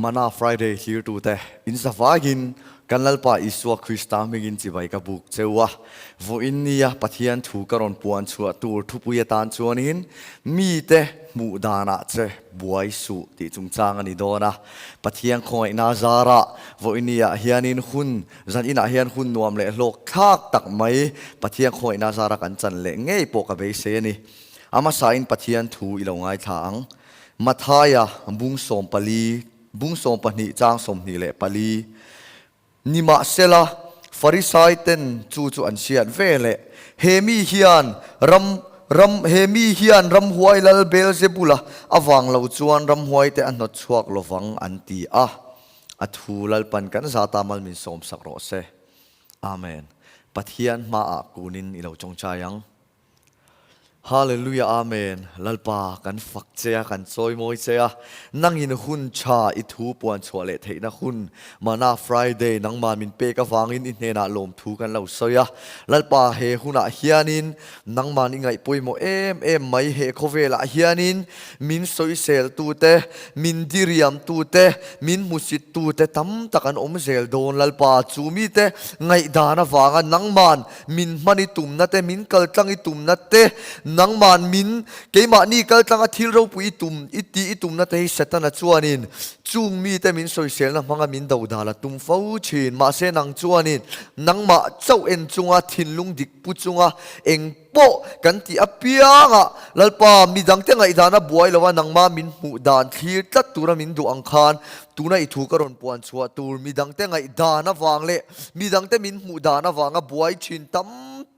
Mana Friday hlirtute in zavaiin kan Lalpa Isua Krista hmingin chibai ka buk cheu a. Vawiin nia Pathian thu ka rawn puan chhuah tur thupui atan chuanin mite hmuh danah che buai suh tih chungchang a ni dawn a. Pathian khawngaihna zarah vawiin niah hianin hun zan inah hian hun nuam leh hlawk thlak tak mai Pathian khawngaihna zara kan chan leh ngei pawh ka beisei a ni. A hmasain Pathian thu i lo ngaithla ang. Mathaia bung 14, bung 12 chang 24. Nimahsela, Farisai ten chu chu an hriat ve leh, He mi hian ram ram he mi hian ramhuai lal Beelzebula avang lo chuan ramhuaite a hnawt chhuak lovang an ti a. A thu Lalpan kan zata mal min sawmsak rawh se. Amen. Pathian hmaah kunin i lo tawngtai ang. Hallelujah Amen Lalpa kan fak che a kan chawi mawi che a nangin hun tha i thu puan chhuah leh theihna hun Mana Friday nangmah min pek avangin i hnenah lawmthu kan lo sawi a Lalpa he hunah hianin nangman i ngaih pawimawh em em mai he khawvelah hianin min sawisel tute min diriam tute min hmusit tute tam tak an awm zel dawn Lalpa chu mite ngaihdan avanga nangman Min hman i tumna te, min kaltlang i tumna te, nangman min, keimahni kaltlanga thil ropui i tum, i tih i tumna te hi Setana chuanin chung mite min sawiselna hmanga min do dal a tum fo thin. Mahse nang chuanin nangmah chauh en chunga thinlung dik pu chunga eng pawh kan tih apiangah Lalpa midangte ngaihdana buai lova nangmah min hmuh dan thlir tlat tura min duh ang khan tuna i thu ka rawn puan chhuah tur midangte ngaihdan avang leh Midangte min hmuh dan avanga buai thin tam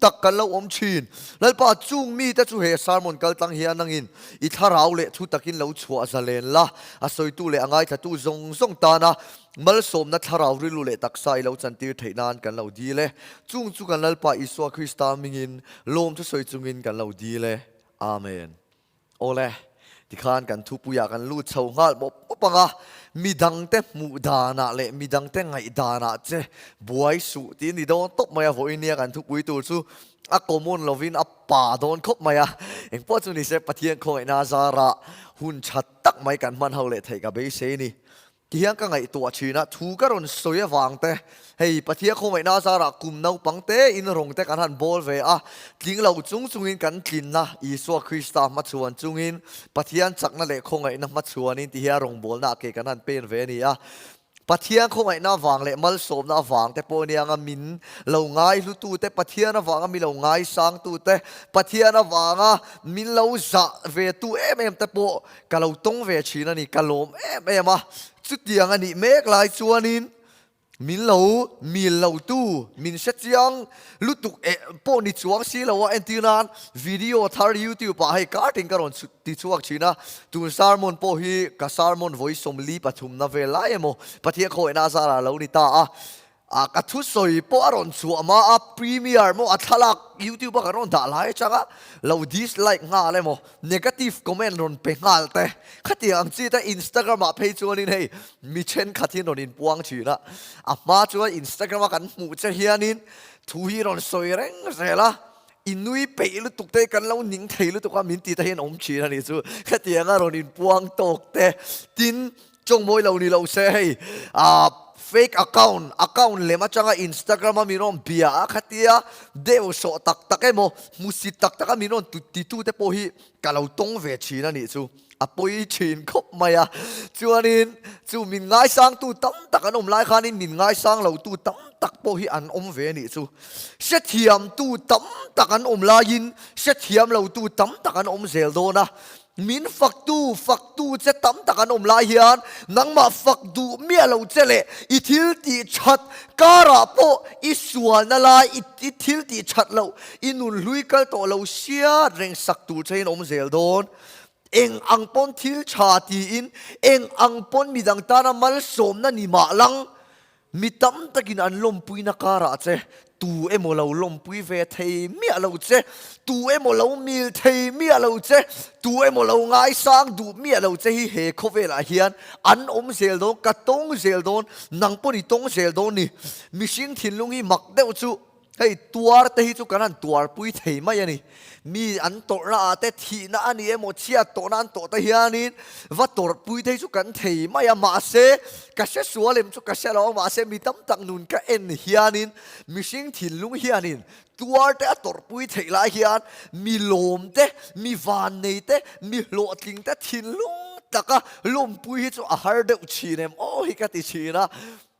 tak kan lo awm thin. Lalpa, chung mite chu he sermon kal tlang hian nangin i thlarau leh thu takin lo chhuah zalen la, a sawitu leh a ngaithlatu zawng zawng tana malsawmna thlarau rilru leh taksa i lo chantir theih nan kan lo dil e. Chung chu kan Lalpa Isua Krista mingin lawmthu sawi chungin kan lo dil e. Amen. Awle, tikhan kan thupuiah kan lut chho nghal mawp mawp ang a, midangte hmuh danah leh midangte ngaih danah che buai suh tih a ni dawn tawp mai a, vawiin nia kan thupui tur chu a common lovin a pa dawn khawp mai a, engpawh chu nise Pathian khawngaihna zarah hun tha tak mai kan hman ho leh theih ka beisei a ni. Tihian ka ngaihtuah thin a, thu ka rawn sawi avang te, hei Pathian khawngaihna azarah kum naupang te in rawng te kan han bawl ve a, tling lo chung chungin kan tlinna Isua Krista hmachhuan chungin Pathian chakna leh khawngaihna hmachhuanin tihian rawngbawlna ah ke kan han pen ve a ni a. Pathian khawngaihna avang leh malsawmna avang te pawh anianga min lo ngaihlutu te, Pathian avanga mi lo ngaisangtu te, Pathian avanga min lo zah ve tu em em te pawh Ka lo tawng ve thin a ni, ka lawm em em a. Chutiang a nih mek lai chuanin min lo mil lo tu, min hre chiang lutuk eh pawh ni chuang si lo a, entir nan video thar youtube ah hei kartin ka rawn ti chhuak thin a, tun sermon pawh hi ka sermon vawi 43 na vel lai emaw Pathian khawngaihna azarah a lo ni ta a. A ka thusawi pawh a rawn chhuah hma a, premiere maw a thlalak youtube a kan rawn dah lai atanga lo dislike nghal emaw negative comment rawn pe nghal te khatiang ang chi te Instagram ah phei chuanin hei mi thenkhat hi rawn inpuang thin a, a hma chuan Instagram a kan hmuh che hianin thu hi rawn sawi reng zel a, i nui peih lutuk te kan lo ning thei lutuk a min ti te hian awm thin a nih chu khatianga rawn inpuang tawk te tin Chawngmawi lo ni lo se hei ah fake account account lem atanga Instagram a min rawn bia a khatia deuh sawh tak tak emaw hmusit tak tak a min rawn ti tu te pawh hi ka lo tawng ve thin a nih chu a pawi thin khawp mai a chuanin chu min ngaisang tu tam tak an awm lai khanin min ngaisang lo tu tam tak pawh hi an awm ve a nih chu hrethiam tu tam tak an awm laiin hrethiam lo tu tam tak an awm zel dawn a Min faktu, faktu che tam tak an awm lai hian nangmah fak duh miah lo che leh i thil tih that karah pawh i sualna lai, i thil tih that loh, i nun hlui kal tawh lo hriat reng sak tur che in awm zel dawn. Eng ang pawn thil tha tiin, eng ang pawn midang tana malsawmna ni mah lang, Mi tam takin an lawmpuina karah che, tu emaw lo lawmpui ve thei miah lo che, tu emaw lo mil thei miah lo che, tu emaw lo ngaisang duh miah lo che hi he khawvelah hian an awm zel dawn, ka tawng zel dawn, nang pawh ni tawng zel dawn ni. Mihring thinlung hi mak deuh chu. Hei tuar te hi chu kan han tuarpui thei mai a ni. Mi an tawrhna ah te thihna a ni emaw chhiat tawhna an tawh te hianin va tawrhpui te hi chu kan thei mai a. Mahse, ka hre sual em chu ka hre lo a, mahse mi tam tak nun ka en hianin mihring thinlung hianin tuar te a tawrhpui theih lai hian mi lawm te, mi vannei te, mi hlawhtling te thinlung taka lawmpui hi chu a har deuh thin em aw hi ka ti thin a.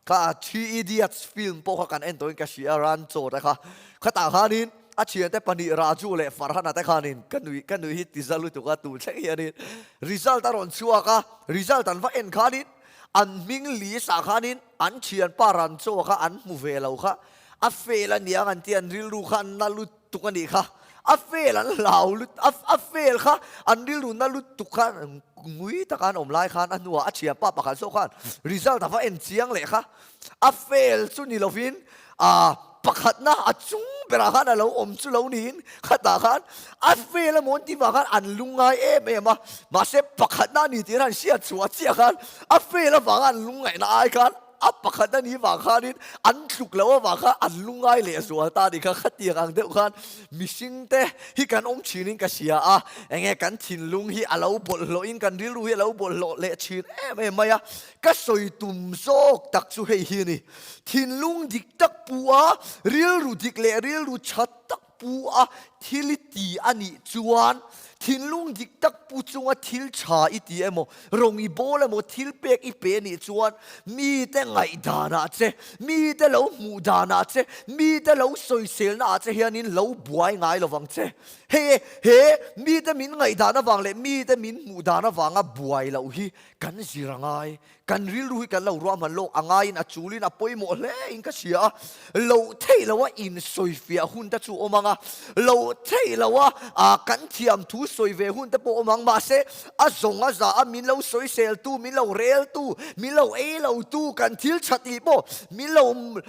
Kha Idiots film pawh kha kan en tawhin ka hria a, Rancho te kha. Khatah khanin a thiante pahnih Raju leh Farhana te khanin ka nui ka nui hi ti za lutuk a, tun thleng hianin result a rawn chhuak a, result an va en khanin an hming list ah khanin an thianpa Rancho kha an hmu ve lo kha, a fail a niang an ti, an rilru kha an na lutuk. tuk a nih kha, a fail an hlau lut, a fail kha an rilru na lutuk kha ngui taka an awm lai khan a hnuah a thianpa pakhat zawk khan result a va en chiang leh kha, a fail chu ni lovin ah pakhatna a chung berah khan a lo awm chu lo niin khatah khan a fail emaw an tih vang khan an lungngai em em a, mahse pakhatna a ni tih an han hriat chhuah chiah khan a fail avanga an lungngaihna ai khan A pakhat a nih vang khanin an tluk loh avang khan an lungngai leh zual ta a nih kha. Khatiang ang deuh khan mihring te hi kan awm thinin ka hria a, enge kan thinlung hi a lo bawlhhlawhin kan rilru hi a lo bawlhhlawh leh thin em em mai a. Ka sawi tum zawk tak chu hei hi a ni, thinlung dik tak pu a, rilru dik leh rilru tha tak pu a thil i ti a nih chuan thinlung dik tak pu chunga thil tha i ti emaw, rawng i bawl emaw, thil pek i pe nih chuan mite ngaihdanah che, mite lo hmuh danah che, mite lo sawiselnaah che hianin lo buai ngai lo vang che. Hei he mite min ngaihdan avang leh mite min hmuh dan avanga buai loh hi kan zir a ngai. Kan rilru hi kan lo ruahman lawk a ngaiin a chulin a pawimawh hle in ka hria a, loh theih loha insawifiah hun te chu awm ang a, loh theih loha kan thiam thu sawi ve hun te pawh awm ang, mahse a zawng a za a min lo sawiseltu, min lo reltu, min lo ei lotu, kan thil tha tih pawh min lo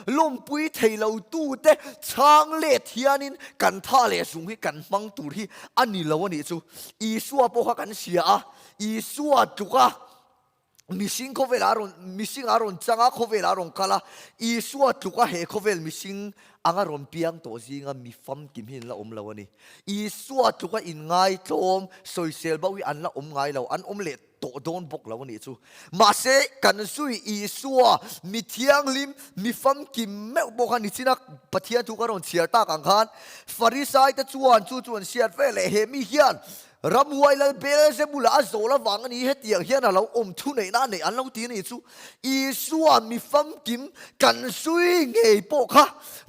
lawmpui thei lotu te chhang let hianin kan tha leh zung hi kan hmang tur hi a ni lo a nih chu. Isua pawh kha kan hria a, Isua tluka Mihring khawvel a rawn, mihring a rawn chang a, khawvel a rawn kal a, Isua tluka he khawvel mihring anga rawn piang tawh zinga mi famkim hi an la awm lo a ni. Isua tluka inngaitlawm, sawisel bo hi an la awm ngai lo, an awm leh tawh dawn bawk lo a nih chu. Mahse, kan zui Isua, mi thianghlim, mi famkim meuh bawk a ni chin a, Pathian thu ka rawn chhiar tak ang khan, Farisaite chuan chu chu an hriat ve leh he mi hian Ramhuai lal Beelzebula a zawl avang a ni, hetiang hian a lo awm thu neihna a neih an lo ti a ni chu. Isua mi famkim kan zui ngei pawh kha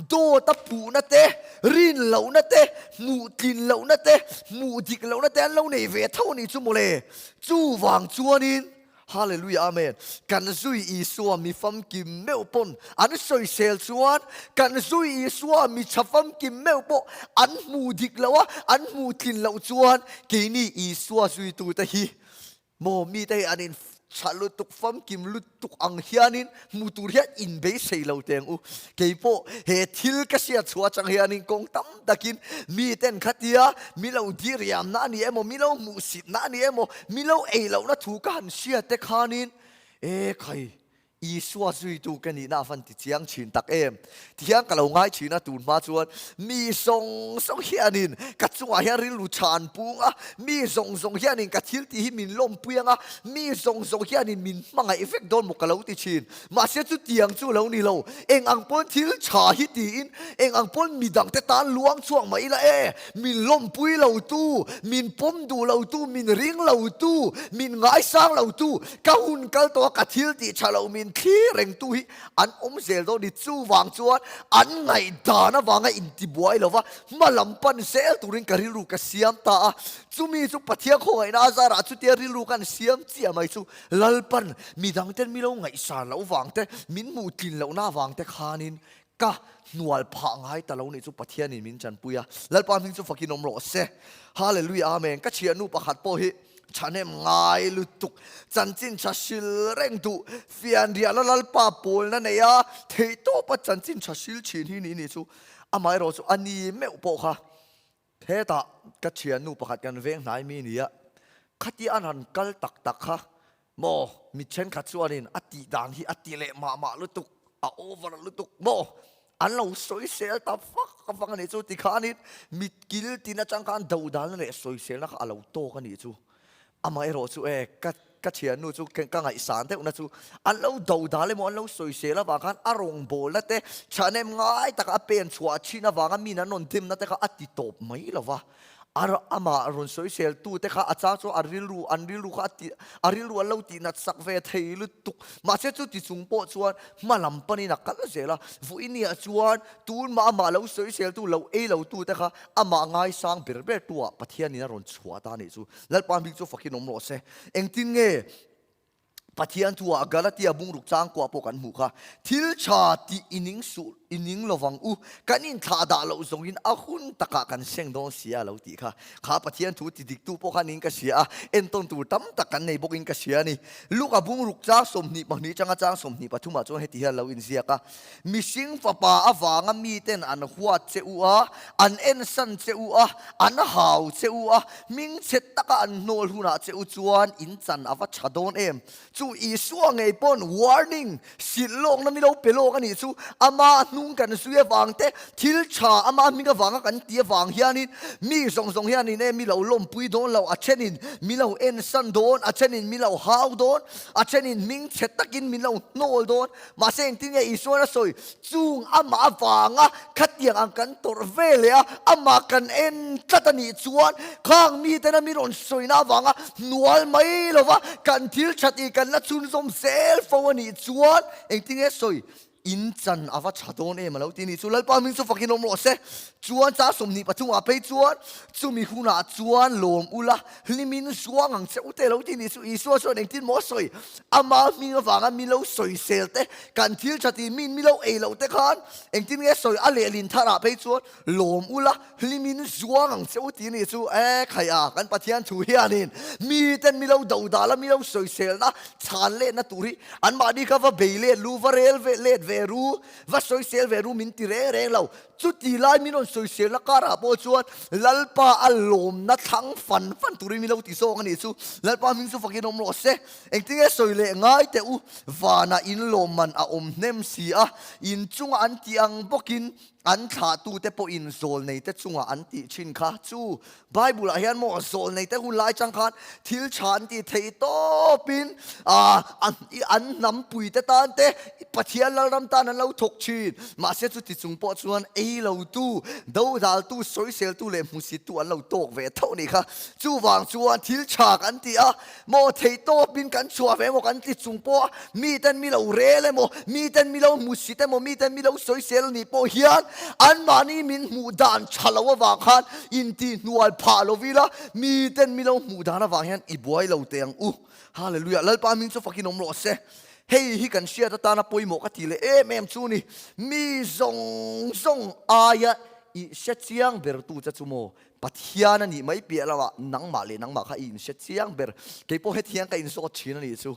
dawt a puhna te, rin lohna te, hmuh tlin lohna te, hmuh dik lohna te an lo nei ve tho a ni chu mawle. Chuvang chuanin Hallelujah Amen. Kan zui Isua mi famkim meuh pawn an sawisel chuan kan zui Isua mi tha famkim meuh pawh an hmuh dik loh a, an hmuh tlin loh chuan keini Isua zuitute hi maw mite hi an in tha lutuk famkim lutuk ang hianin hmu tur hian inbeisei lo teng u. Keipawh he thil ka hriat chhuah atang hianin kawng tam takin miten khatia mi lo diriamna a ni emaw, mi lo hmuhsitna a ni emaw, mi lo ei lohna thu ka han hriat te khanin, E khai, Isua zuitu ka nihna a van ti chiang thin tak em? Tihian ka lo ngai thin a, tun hma chuan mi zawng zawng hianin ka chungah hian rilru tha an pung a, mi zawng zawng hianin ka thil tih hi min lawmpui ang a, mi zawng zawng hianin min hmangaih vek dawn maw ka lo ti thin. Mahse chutiang chu lo ni lo, eng ang pawn thil tha hi tiin eng ang pawn midangte tan luang chhuak mah ila e, min lawmpui lo tu, min pawm duh lo tu, min ring lo tu, min ngaisang lo tu, ka hun kal tawh a ka thil tih tha lo min thlir reng tu hi an awm zel dawn ni. Chuvang chuan an ngaihdan avanga intibuai lova hma lam pan zel turin ka rilru ka siam ta a, chumi chu Pathian khawngaihna a zarah chutia rilru kan siam chiah mai chu Lalpan midangten mi lo ngaihsan loh vang te, min hmuh tlin lohna vang te khanin ka hnual phah ngai ta lo nih chu Pathianin min chanpui a. Lalpa hming chu fakin awm rawh se. Hallelujah Amen. Ka thiannu pakhat pawh hi thahnem ngai lutuk, chanchin tha hril reng duh, fianriahna Lalpa pawlna nei a, theihtawpa chanchin tha hril thin hi ni nih chu amaherawh chu a ni meuh pawh kha Hetah ka thiannu pakhat kan veng hnai mi nia, khatia an han kal tak tak kha maw mi thenkhat chuanin a tih dan hi a ti leh mah mah lutuk, a over lutuk maw? An lo sawisel ta vak vak a nih chu. Tikhanin mit kil tin atang khan dodalna leh sawiselna kha a lo tawk a nih chu. Amaherawh chu e, ka ka thiannu chu ka ngaihsan deuhna chu an lo dodal emaw an lo sawisel avang khan a rawngbawlna te thahnem ngai taka a pen chhuah thin avanga min an rawn dimna te kha a ti tawp mai lo va. A amah rawn sawisel tu te kha a chang chuan a rilru an rilru kha a ti a rilru an lo tih nat sak ve thei lutuk. Mahse chuti chung pawh chuan hma lam panin a kal zel a, vawiiniah chuan tunmah amah lo sawisel tu lo ei lo tu te kha amah ngaisang ber ber tu ah Pathianin a rawn chhuah ta a nih chu. Lalpa hming chu fakin awm rawh se. Engtin nge Pathian thu ah Galatia bungruk changkua pawh kan hmuh kha, Thil tha tih i ning suh, i ning lovang u, kan inthlah dah loh zawngin a hun takah kan seng dawn sia a lo tih kha. Kha Pathian thu ti diktu pawh kha niin ka hria a, entawn tur tam tak kan nei bawkin ka hria a ni. Luka bungruk chang 22 changa chang 23 ah chuan heti hian a lo inziak a, Mihring fapa avanga miten an huat che u a, an ensan che u a, an hau che u a, Hmingchhe taka an hnawl hunah che u chuan in chan a va tha dawn em? Chu Isua ngei pawn warning, hrilh lawkna mi lo pe lawk a nih chu. Ama hnung kan zui avang te, thil tha ama hming avanga kan ti avang hianin mi zawng zawng hianin e mi lo lawmpui dawn lo, a thenin mi lo ensan dawn, a thenin mi lo hau dawn, a thenin hmingchhe takin min lo hnawl dawn. Mahse engtin nge Isuan a sawi? Chung amah avanga khatiang ang kan tawrh ve leh a, amah kan en tlat a nih chuan khang mitena mi rawn sawina avanga hnual mai lova kan thil that ih kan la chhunzawm zel fo a nih chuan engtin nge sawi? In chan a va tha dawn em a lo ti a nih chu. Lalpa hming chu fakin awm rawh se. Chuan cha 23 ah phei chuan chumi hunah chuan lawm ula hlimin zuang ang che u te lo ti a nih chu. Isua chuan engtin maw a sawi? Ama hming avanga mi lo sawisel te, kan thil tha tih min mi lo ei loh te khan engtin nge sawi a lehlin thar ah phei chuan lawm ula hlimin zuang ang che u tih a nih chu e khai a, kan Pathian thu hianin miten mi lo do dal a mi lo sawiselna chhan letna tur hi anmahni kha va bei let lu, va rel ve let ve ru, va sawisel ve ru min ti reng reng lo. Chuti lai min rawn sawiselna karah pawh chuan Lalpa a lawmna thlang fan fan turin min lo ti zawk a nih chu. Lalpa hming chu fakin awm rawh se. Engtin nge sawi leh ngai teh u, vanah in lawmman a awm hnem si a, in chunga an tih ang bawkin an thlahtute pawhin zawlneite chungah an tih thin kha. Chu Bible-ah hian maw zawlneite hun lai chang khan thil tha an tih theih tawpin an hnampuite tan te Pathian Lalram tan an lo thawk thin. Mahse chuti chung pawh chuan ei lotu, dodaltu, sawiseltu leh hmusittu an lo tawk ve tho nih kha. Chuvang chuan thil tha kan ti a, Maw theih tawpin kan chhuah ve emaw kan ti chung pawh a, miten mi lo rel emaw, miten mi lo hmusit emaw, miten mi lo sawisel anih pawh hian anmahni min hmuh dan tha lo avang khan intihhnual phah lo ila, miten mi lo hmuh dan avang hian i buai lo teh ang u. Hallelujah! Lalpa hming chu fakin awm rawh se. Hei hi kan hriat atana pawimawh ka ti leh em em chu ni, mi zawng zawng aia i hre chiang bertu che chu maw Pathian a nih mai piah lamah nangmah leh nangmah kha i inhre chiang ber. Kei pawh heti hian ka inzawt thin a nih chu.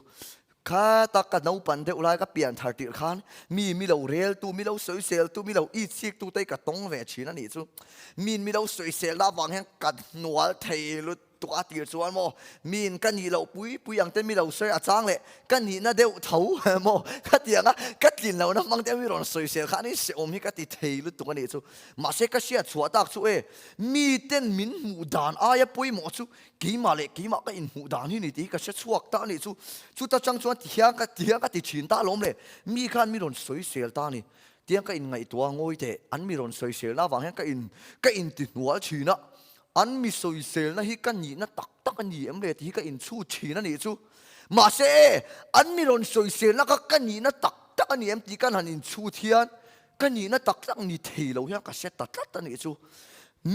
Khata ka naupan deuh lai ka pian thar tirh khan mi mi lo reltu, mi lo sawiseltu, mi lo itsiktu te hi ka tawng ve thin a nih chu. Miin mi lo sawiselna avang hian ka hnual thei lutuk a tir chuan maw miin ka nih loh pui pui ang te mi lo sawi a chang leh ka nihna deuh tho maw khatianga ka tlin lohna hmang te mi rawn sawisel khan i hrehawm hi ka ti thei lutuk a nih chu. Mahse ka hriat chhuah tak chu e, miten min hmuh dan aia pawimawh chu keimah leh keimah ka inhmuh dan hi ni tih hi ka hre chhuak ta a nih chu. Chuta chang chuan tihian ka tihian ka ti thin ta alawm le, mi khan mi rawn sawisel ta a ni. Tiang ka inngaihtuah ngawi teh, an mi rawn sawiselna avang hian ka in ka intihnual thin a, an mi sawiselna hi ka nihna tak tak a ni em le tih hi ka inchhut thin a nih chu. Mahse e, an mi rawn sawiselna kha ka nihna tak tak a ni em tih kan han inchhut hian Ka nihna tak tak ni thei lo hian ka hre ta tlat a nih chu.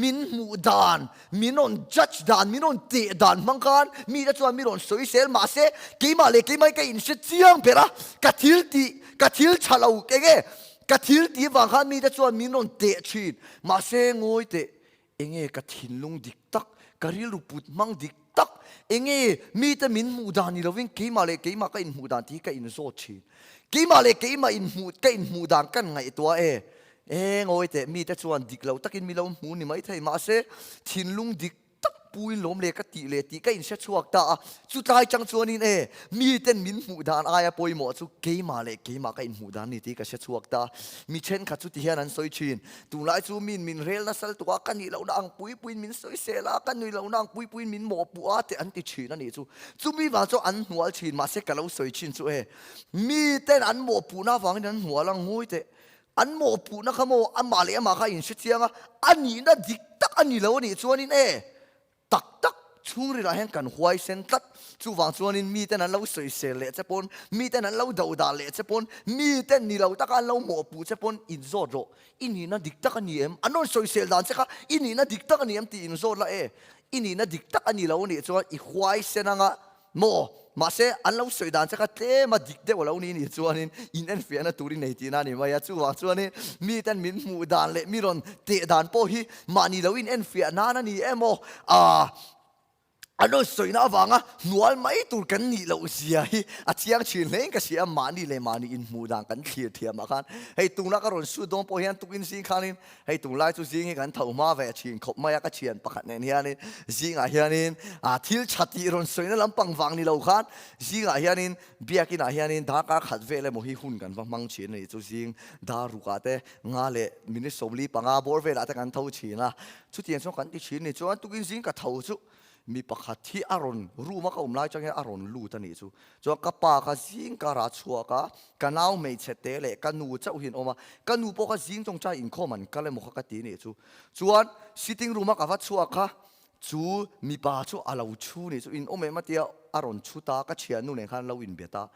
Min hmuh dan, min rawn judge dan, min rawn teh dan hmang khan mite chuan mi rawn sawi sel mahse keimah leh keimah hi ka inhre chiang ber a, ka thil tih, ka thil tha lo eng e, ka thil tih vang khan mite chuan min rawn teh thin. Mahse ngawi teh, Enge ka thinlung dik tak, ka rilru put hmang dik tak, enge mite min hmuh dan ni lovin keimah leh keimah ka inhmuh dan tih hi ka inzawt thin. Keimah leh keimah inhmuh ka inhmuh dan kan ngaihtuah e. E ngawi teh, mite chuan dik lo takin mi lo hmu ni maithei mahse thinlung dik tak. pu in lawm le ka tih leh tih ka inhre chhuak ta a. Chutlai chang chuanin e, miten min hmuh dan aia pawimawh chu keimah leh keimah ka inhmuh dan ni tih ka hre chhuak ta. Mi thenkhat chu tihian an sawi thin, tunlai chu min min rel nasal tuk a, ka nih lohna ang pui puiin min sawisel a, ka nui lohna ang pui puiin min mawhpuh a tih an ti thin a nih chu. Chumi vang chu an hnual thin, mahse ka lo sawi thin chu e, miten an mawhpuhna avangin an hnual a, ngawi teh. An mawhpuhna kha maw amah leh amah kha a inhre chiang a, a nihna dik tak a ni lo a nih chuanin e, tak tak chhungrilah hian kan huaisen tlat. Chuvang chuanin miten an lo sawisel leh che pawn, miten an lo do dah leh che pawn, miten ni lo taka an lo mawhpuh che pawn inzawt rawh. I nihna dik tak a ni em? An rawn sawisel dan che kha i nihna dik tak a ni em tih inzawt la e. I nihna dik tak a ni lo a nih chuan i huaisen anga Maw? Mahse, an lo sawi dan che kha tlem a dik deuh a lo ni nih chuanin in enfiahna tur i nei tihna a ni mai a. Chuvang chuanin miten min hmuh dan leh mi rawn teh dan pawh hi mahni lo in enfiah nan a ni em aw? Aaa, an rawn sawina avanga hnual mai tur kan nih loh zia hi a chiang thin hlein ka hria a, mahni leh mahni inhmuh dan kan thlir thiam ah khan hei tuna ka rawn shoot dawn pawh hian tukin zing khanin Hei tunlai chu zing hi kan tho hma ve thin khawp mai a, ka thian pakhat nen hianin zingah hianin thil tha tih rawn sawina lampang vang ni lo khan zingah hianin biakinah hianin darkar khat vel emaw hi hun kan va hmang thin a ni chu zing dar rukah te nga leh minute 45 bawr velah te kan tho thin a, chutiang chuan kan ti thin ni chuan tukin zing ka tho chu mi pakhat hi a rawn room a ka awm lai chang hian a rawn lut a nih chu. Chuan ka pa kha zing karah chhuak a, ka nau hmeichhe te leh ka nu chauh hi an awm a, ka nu pawh kha zing tawngtai inkhawm an kal emaw kha ka ti a nih chu. Chuan sitting room a ka va chhuak kha chu mipa chu a lo chhu nih chu, in awm em a tia a rawn chhu ta, ka thiannu nen khan an lo inbe ta.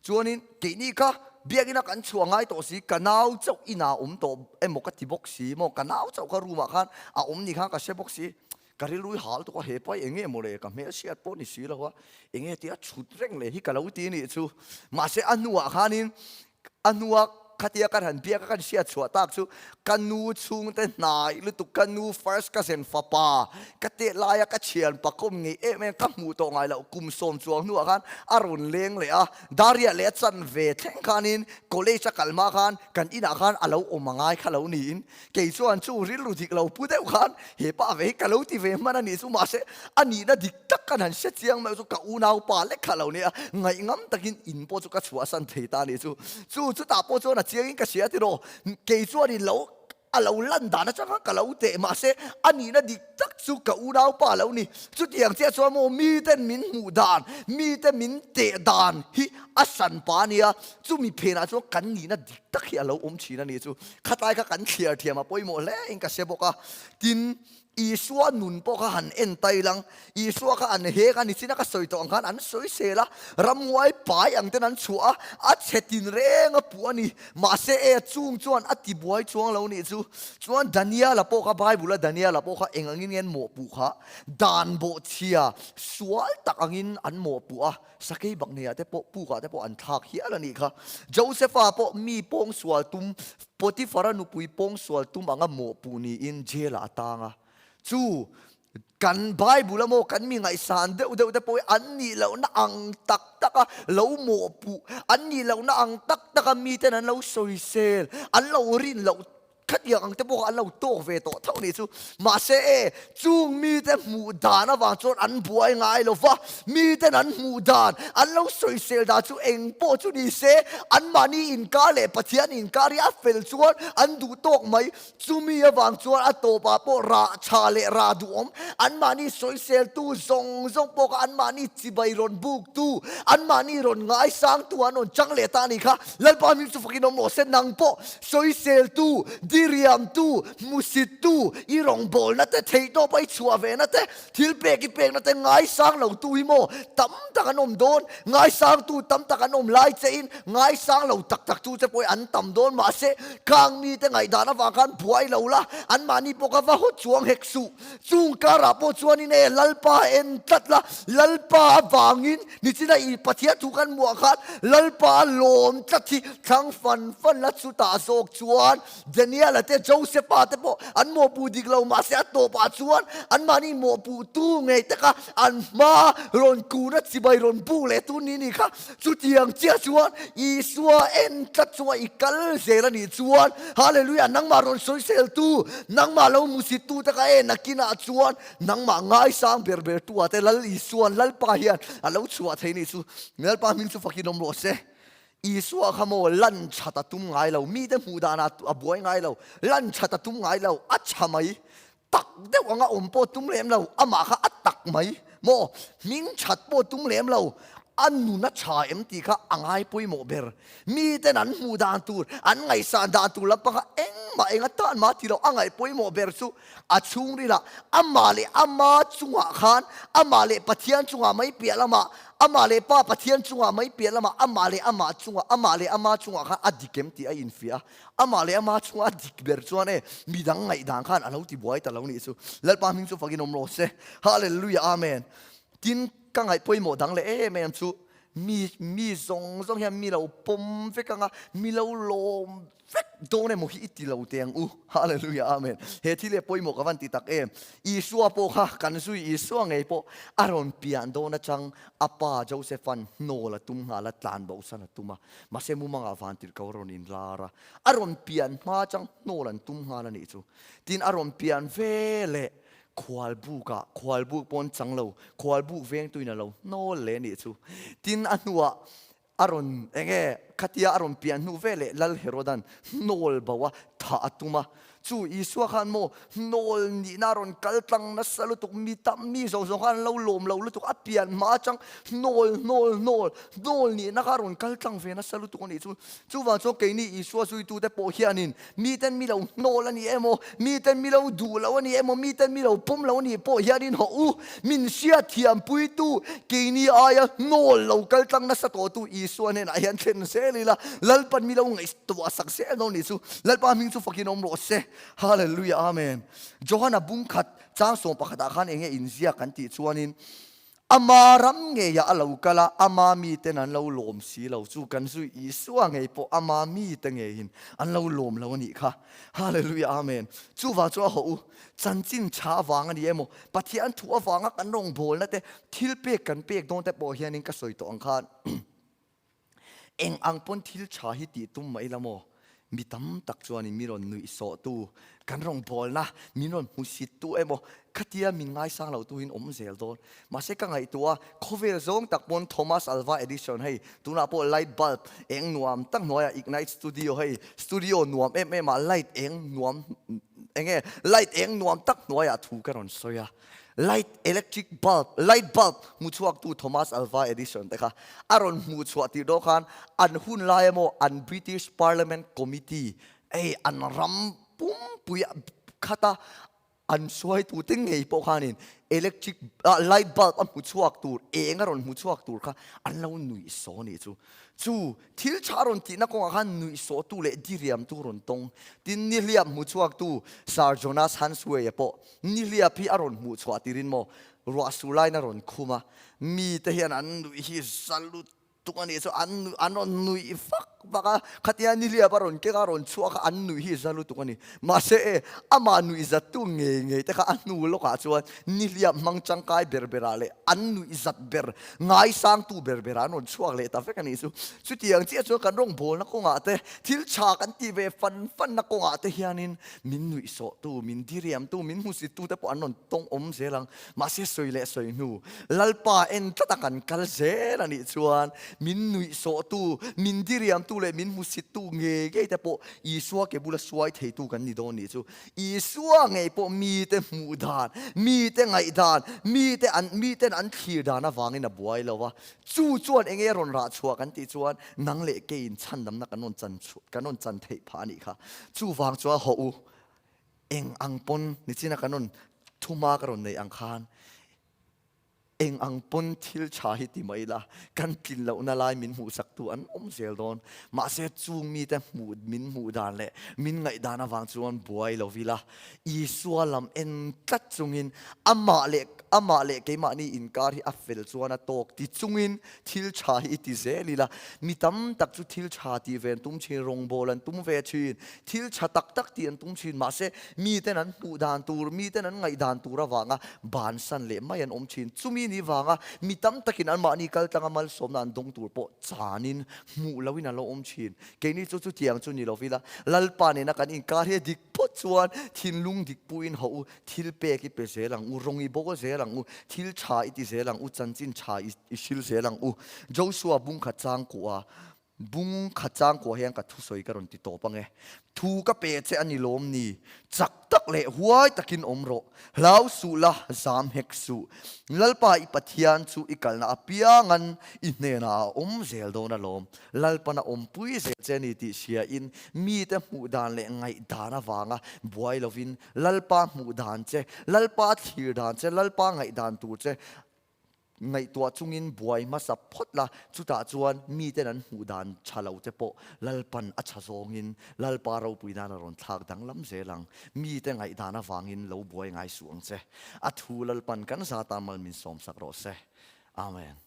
Chuanin keini kha biakina kan chhuah ngai tawh si, ka nau chauh inah a awm tawh emaw ka ti bawk si maw, ka nau chauh kha room ah khan a awm ni khan ka hre bawk si. Ka rilru i hal tuk a, he pa hi enge maw le, ka hmel hriat pawh ni si lo a, enge tia chhut reng leh hi ka lo ti nih chu. Mahse a hnuah khanin a hnua khatia kan han biak a kan hriat chhuah tak chu ka nu chhungte hnai lutuk, ka nu first cousin fapa ka tet laia ka thian pakawm ngei em em ka hmuh tawh ngai loh kum sawm chuang hnuah khan a rawn leng leh a, Daria leh a chan ve thleng khanin college a kal hma khan kan inah khan a lo awm angai kha lo niin Kei chuan chu rilru dik lo pu deuh khan he pa ve hi ka lo ti ve hman a nih chu mahse a nihna dik tak kan han hre chiang mai chu ka unau pa lek kha lo nia ngaihngam takin in pawh chu ka chhuahsan thei ta a nih chu. Chu chutah pawh chuan a chiangin ka hria tiraw kei chuan in lo a lo lan dan atang khan ka lo teh mahse a nihna dik tak chu ka unau pa lo ni. Chutiang chiah chuan maw miten min hmuh dan mite min teh dan hi a hran pa a nia chumi phenah chuan kan nihna dik tak hi a lo awm thin a nih chu. Khatlai kha kan thliar thiam a pawimawh hle in ka hre bawk a. Tin, Isua nun pawh kha han en tai lang. Isua kha an hek a, nichina ka sawi tawh ang khan an sawisel a, ramnguai pai ang ten an chhuah a, a chhe tin reng a puh a ni. Mahse e, chung chuan a tibuai chuang lo nih chu. Chuan Daniela pawh kha, Bible a Daniela pawh kha eng angin nge an mawhpuh kha? Dan bawhchhia sual tak angin an mawhpuh a. Sakei bakneiah te pawh pukah te pawh an thlak hial a nih kha. Josepha pawh mi pawngsual tum, Potiphara nupui pawngsual tum anga mawhpuh niin jail ah a tang a. Chu kan Bible a maw kan mi ngaihsan deuh deuh te pawh hi an nih lohna ang tak tak a lo mawhpuh, an nih lohna ang tak tak a miten an lo sawisel, an lo rin loh Khatiang ang te pawh kha an lo tawk ve tawh tho nih chu. Mahse e, chung mite hmuh dan avang chuan an buai ngai lo va, miten an hmuh dan, an lo sawisel dan chu eng pawh chu ni se, anmahni inkar leh Pathian inkar hi a fel chuan an duh tawk mai. Chumi avang chuan a tawpah pawh rah tha leh rah duhawm, anmahni sawiseltu zawng zawng pawh kha anmahni chibai rawn buktu, anmahni rawn ngaisangtu an rawn chang leh ta a nih kha. Lalpa hming chu fakin awm rawh se, nang pawh Sawiseltu, diriamtu, hmusittu, i rawngbawlna te, theihtawp a i chhuah vena te, thil pek i pekna te ngaisang lotu hi maw tam tak an awm dawn, ngaisangtu tam tak an awm lai chein ngaisang lo tak tak tu che pawh hi an tam dawn mahse khang mite ngaihdan avang khan buai lo la, anmahni pawh kha va haw chuang hek suh. Chung karah pawh chuanin e Lalpa en tlat la, Lalpa avangin nichina i Pathian thu kan hmuh ah khan Lalpa lawm tlat hi thlang fan fan la chutah zawk chuan Daniel. Daniela te, Josepha te pawh an mawhpuh dik lo mahse a tawpah chuan anmahni mawhpuhtu ngei te kha an hma rawn kuna chibai rawn buk leh tu ni ni kha. Chutiang chiah chuan Isua en tlat chunga i kal zel a nih chuan Hallelujah nangmah rawn sawisel tu, nangmah lo hmusit tu te kha e nakinah chuan nangmah ngaisang ber ber tu ah te Lal Isuan Lalpa hian a lo chhuah thei ni chu. Lalpa hming chu fakin awm rawh se. Isua kha maw lan that a tum ngai lo, mite hmuh danah a buai ngai lo, lan that a tum ngai lo, a tha mai, tak deuh anga awm pawh tum lem lo, amah kha a tak mai maw, hming that pawh tum lem lo, a nun a tha em tih kha a ngai pawimawh ber. Miten an hmuh dan tur, an ngaihsan dan tur lampang kha engmah eng atan mah ti lo, a ngaih pawimawh ber chu A chhungrilah amah leh ama chungah khan, amah leh Pathian chungah mai piah lamah, amah leh Pa Pathian chungah mai piah lamah, amah leh amah chungah, amah leh ama chungah khan a dik em tih a infiah a. Amah leh ama chungah a dik ber chuan e, midang ngaihdan khan a lo ti buai ta lo nih chu. Lalpa hming chu fakin awm rawh se. Hallelujah Amen. Tin, ka ngaih pawimawh dang leh em em chu, mi mi zawng zawng hian mi lo pawm vek anga, mi lo lawm vek dawn emaw hi i ti lo teh ang u. Hallelujah Amen. He thil hi a pawimawh ka van ti tak em. Isua pawh kha kan zui Isua ngei pawh a rawn pian dawn atang a pa Joseph-a'n hnawl a tum nghal a, tlan bosan a tum a. Mahse mumangah vantirhko a rawn inlar a, a rawn pian hma atang hnawl an tum nghal a nih chu. Tin a rawn pian ve leh khualbukah, khualbuk pawn chang lo, khualbuk vengtuin a lo hnawl leh a nih chu. Tin a hnuah A rawn, eng nge, khatia a rawn pian hnu ve leh Lal Herodan hnawl bo a thah a tum a. Chu Isua khan maw hnawl nihna a rawn kal tlang nasa lutuk, mi tam mi zawng zawng khan an lo lawm lo lutuk, a pian hma atang hnawl, hnawl, hnawl, hnawl nihna kha a rawn kal tlang ve nasa lutuk a nih chu. Chuvang chuan keini Isua zuitute pawh hianin miten mi lo hnawl a ni emaw, miten mi lo duh lo a ni emaw, miten mi lo pawm lo a nih pawh hianin hawh u, min hriatthiampuitu keini aia hnawl lo kal tlang nasa tawhtu Isua hnenah hian thlen zel ila, Lalpan mi lo ngaihtuah sak zel dawn nih chu. Lalpa hming chu fakin awm rawh se. Hallelujah Amen. Johana bungkhat chang sawm pakhatah khan enge inziak kan tih chuanin, Ama ram ngeiah a lo kal a, ama miten an lo lawm si lo. Chu kan zui Isua ngei pawh ama mite ngeiin an lo lawm lo a nih kha. Hallelujah Amen. Chuvang chu a hawh u, chanchin tha avang a ni emaw, Pathian thu avanga kan rawngbawlna te, thil pek kan pek dawn te pawh hianin ka sawi tawh ang khan, Eng ang pawn thil tha hi tih tum mai la maw? Mi tam tak chuanin mi rawn nuih sawhtu, kan rawngbawlna min rawn hmusittu emaw khatia min ngaisang lo tuhin awm zel dawn. Mahse ka ngaihtuah a, khawvel zawng tak pawn Thomas Alva Edison hei tunah pawh light bulb eng nuam tak hnuaiah Ignite Studio hei studio nuam em em ah light eng nuam eng nge light eng nuam tak hnuaiah thu ka rawn sawi a. Light electric bulb, light bulb, hmu chhuaktu Thomas Alva Edison te kha a rawn hmuh chhuah tir dawn khan an hun lai emaw an British Parliament Committee hei an ram pumpui khata an hruaitute ngei pawh khanin electric light bulb a hmu chhuak tur eng a rawn hmu chhuak tur kha an lo nuih saw a nih chu. Chu thil tha rawn tihna kawngah khan nuihsawhtu leh diriamtu rawn tawng. Tin, nihliap hmu chhuaktu Sir Jonas Hansway-a pawh nihliap hi a rawn hmuh chhuah tirin maw ruah sur laiin a rawn khum a, mite hian an nuih hi za lutuk a nih chu, an an rawn nuih vak vak a, khatia nihliap a rawn keng a rawn chhuak a, an nuih hi za lutuk a ni. Mahse e, amah nuihzattu ngei ngei te kha a hnu lawkah chuan nihliap hmang tangkai ber berah leh an nuihzat ber Ngaisangtu ber berah an rawn chhuak leh ta vek a nih chu. Chutiang chiah chuan kan rawngbawlna kawngah te, thil tha kan tih ve fan fanna kawngah te hianin min nuihsawhtu, min diriamtu, min hmusittute pawh an rawn tawng awm zel ang. Mahse sawi leh sawi hnu, Lalpa en tlata kan kal zel a nih chuan min nuihsawhtu, min diriamtu leh min hmusittu ngei ngei te pawh Isua ke bula suai theitu kan ni dawn nih chu. Isua ngei pawh mite hmuh dan, mite ngaih dan, mite an miten an thlir dan avangin a buai lo a. Chu chuan enge rawn rah chhuah kan tih chuan nang leh keiin chhandamna kan rawn chan chhuah kan rawn chan theih phah a nih kha. Chuvang chuan hawh u, eng ang pawn nichina kan rawn thuma ka rawn neih ang khan. Eng ang pawn thil tha hi ti mai ila, kan tlin lohna lai min hmuhsaktu an awm zel dawn. Mahse, chung mite hmuh min hmuh dan leh min ngaihdan avang chuan buai lo ila, Isua lam en tlat chungin amah leh amah leh keimahni inkar hi a fel chuan a tawk ti chungin thil tha hi i ti zel ila. Mi tam tak chu thil tha tih ve an tum thin, rawngbâwl an tum ve thin, thil tha tak tak tih an tum thin. Mahse, miten an hmuh dan tur, miten an ngaih dan tur avanga bansan leh mai an awm thin. Chumi ni vanga mi tam takin anmahni kal tlanga malsawmna an dawng tur pawh chanin hmuh loin an lo awm thin. Keini chu chutiang chu ni lovila, Lalpa nena kan inkar hi a dik phawt chuan thinlung dik puiin hawh u, thil pek i pe zel ang u, rawng i bawl zel ang u, thil tha i ti zel ang u, chanchin tha i hril zel ang u. Joshua bung khat chang kuah Bung khat chang kuah hian ka thusawi ka rawn ti tawp ang e. Thu ka pe che a ni lawm ni? Chak tak leh huai takin awm rawh. Hlau suh la, zam hek suh. Lalpa i Pathian chu i kalna apiangan i hnenah a awm zel dawn alawm. Lalpan a awmpui zel che a ni tih hriain mite hmuh dan leh ngaihdan avanga buai lovin Lalpa hmuh dan che, Lalpa thlir dan che, Lalpa ngaihdan tur che Ngaihtuah chungin buai hmasa phawt la, chutah chuan miten an hmuh dan tha lo te pawh Lalpan a tha zawngin Lalpa ropui nan a rawn thlak danglam zel ang. Mite ngaihdan avangin lo buai ngai suh ang che. A thu Lalpan kan zata mal min sawmsak rawh se. Amen.